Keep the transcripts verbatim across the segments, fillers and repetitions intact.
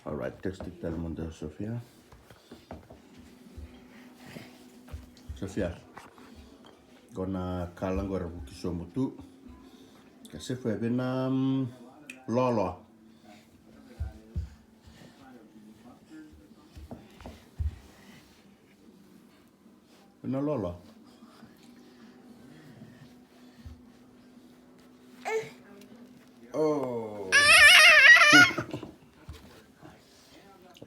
Alright, text tale mada Sofia. Sofia, qo na kala qo era vuki sobu tu. Ka sefu e vei na mm, loaloa. Na loaloa. Oh.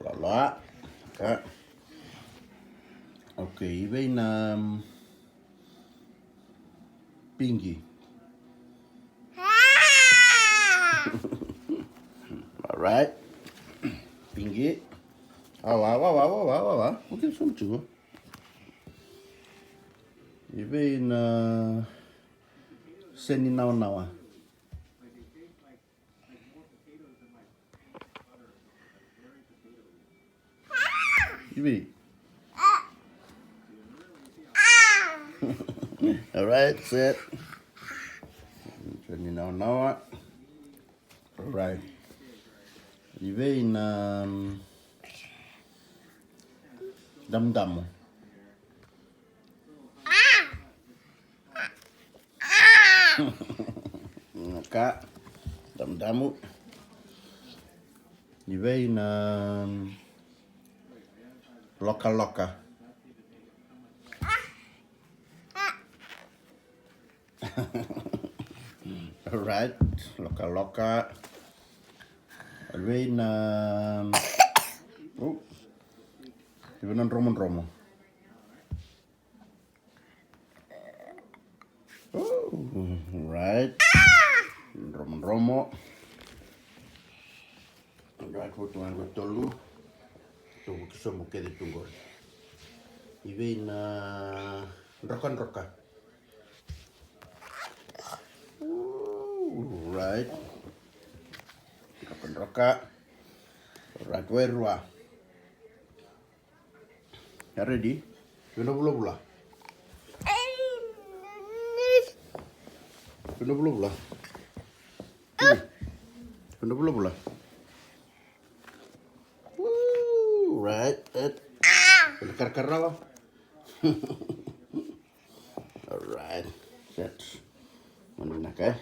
Loaloa. Ka. Okay, i vei na mm, Pingi. Alright. Pingi. Awa, awa, awa, awa, awa, awa. Okay, some too. I vei na seni nawanawa. I vei. Alright, set. Seni nawanawa. Alright. I vei na mm, damudamu. Ka damudamu. I vei na lokaloka. Alright, lokaloka. I vei na oh, i vei na dromodromo. Oh, right. Dromodromo. Right, votu ga qo tolu. Tou vuki sobu kece tu qori. I vei na drokadroka. Ooh, right. Drokadroka. Right, wairua. Ya ready? Vei na vulavula. Vei na vulavula. Vei na vulavula. Ooh, right, right. Vei na karakarawa. Alright. Set. Mana vinaka, e?